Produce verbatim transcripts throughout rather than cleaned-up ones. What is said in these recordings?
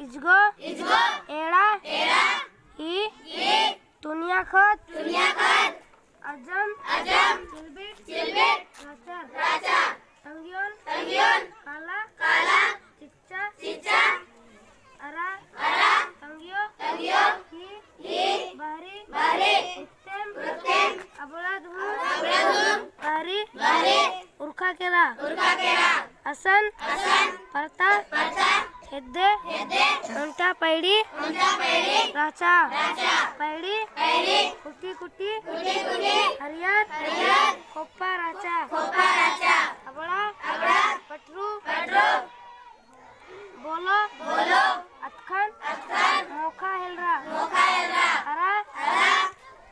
इजगो, इजगो, एड़ा, एड़ा, ही, ही, टुनिया खत, टुनिया खत, अजम, अजम, चिलबिट, चिलबिट, राचा, राचा, तंगियोन, तंगियोन, काला, काला, चिच्चा, चिच्चा, अरा, अरा, तंगियो, तंगियो, ही, ही, बहरी, बहरी, उर्तेम, उर्तेम, अबड़द हूँ, अबड़द हूँ, बहरी, बहरी, उरखा केरा, उरखा केरा, असन, असन, परता, परता, हेद्दे, हेद्दे, ओन्टा पैड़ी, ओन्टा पैड़ी, राचा, राचा, पैड़ी, पैड़ी, कुटी, कुटी, कुटी, कुटी, हरियर, हरियर, खोप्पा राचा, खोप्पा राचा, अबड़ा, अबड़ा, पटरू, पटरू, बोलो, बोलो, अतखन, अतखन, मोखा हेलरा, मोखा हेलरा, अरा, अरा,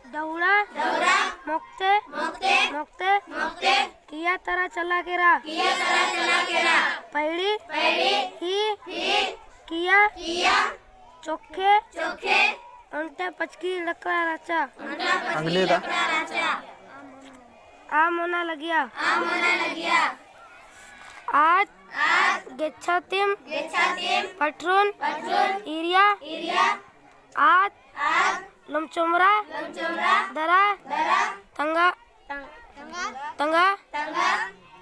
दौड़ा, दौड़ा, मोक्ते, मोक्ते, मोक्ते, मोक्ते, किया तरा चला केरा, किया तरा चला केरा, पैड़ी, पैड़ी, ही, ही, किया, किया, चोखे, चोखे, ओन्टे पचकी लकड़ा राचा। ओन्टे पचकी लकड़ा राचा। आ मोना लगिया। आ मोना लगिया। आज, आज, गेच्छा तिम, गेच्छा तिम, पटरून, पटरून, ईरिया, ईरिया, आद, आद, लोमचोमरा, लोमचोमरा, दरा, दरा, तंगा, तंगा, तंगा,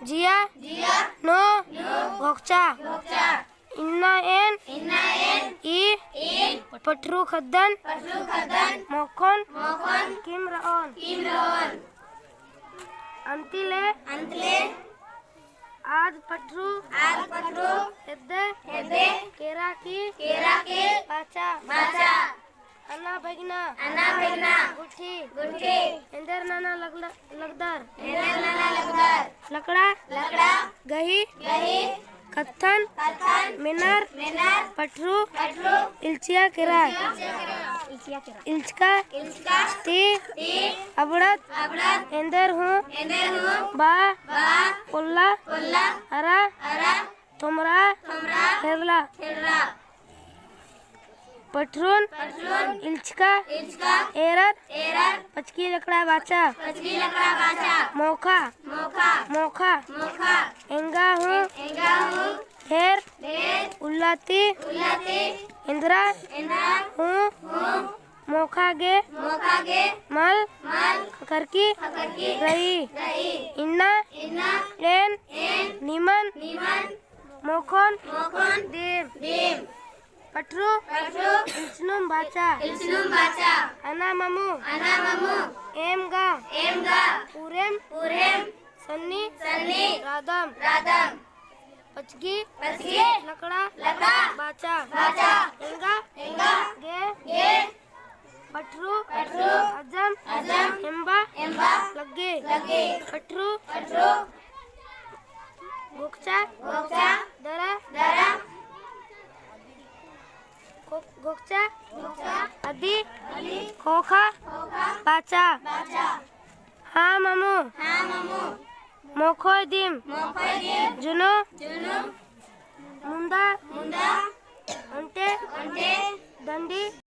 जिया, जिया, नू, नू, घोकचा, घोकचा। इन्ना एन, इन्ना एन, ई, ई, पटरू खद्दन, पटरू खद्दन, मोखोन, मोखोन, किम रओन, किम रओन। अंतिले, अंतिले, आद पटरू, आद पटरू, हेद्दे, हेद्दे, केरा की, केरा की, बाचा, बाचा। अन्ना भगना, अन्ना भगना, गुट्ठी, गुट्ठी, एन्देर नना लगदर, एन्देर नना लगदर। लकड़ा, लकड़ा, गही, गही, कत्थन, कत्थन, मेनर, मेनर, पटरू, पटरू, इल्चिया केरा, इल्चिया केरा, इल्चका, इल्चका, ती, ती, अबड़त, अबड़त, एन्देर हूँ, एन्देर हूँ, बा, बा, पोल्ला, पोल्ला, अरा, अरा, तोमरा, तोमरा, हेरला, हेरला। पटरून, पटरून, इल्चका, इल्चका, एरर, एरर, पचकी लकड़ा बाचा, पचकी लकड़ा बाचा। मोखा, मोखा, मोखा, मोखा, एंगा हूँ, एंगा हूँ, ढेर, ढेर, उल्लाती, उल्लाती, एन्दरा, एन्दरा, हूँ, हूँ, मोखा गे, मोखा गे, मल, मल, खखरकी, खखरकी, रई, रई। इन्ना, इन्ना, एन, एन, निमन, निमन, मोखोन, मोखोन, दिम, दिम। पटरू, पटरू, इल्चनुम बाचा, इल्चनुम बाचा। अना ममु, अना ममु, एम गा, एम गा, उरेम, उरेम, सन्नी, सन्नी, रादम, रादम। पचगी, पचगी, लकड़ा, लकड़ा, बाचा, बाचा। एंगा, एंगा, गे, गे, पटरू, पटरू, अजम, अजम, एम्बा, एम्बा, लग्गे, लग्गे। पटरू, पटरू, घोकचा, घोकचा, दरा, दरा, घो-, घोकचा, घोकचा, अदी, अदी, खोखा, खोखा, बाचा, बाचा। हाँ ममु, हाँ ममु, मोखोय दिम, मोखोय दिम, जुनू, जुनू, मुन्दा, मुन्दा, ओन्टे, ओन्टे, डंडी,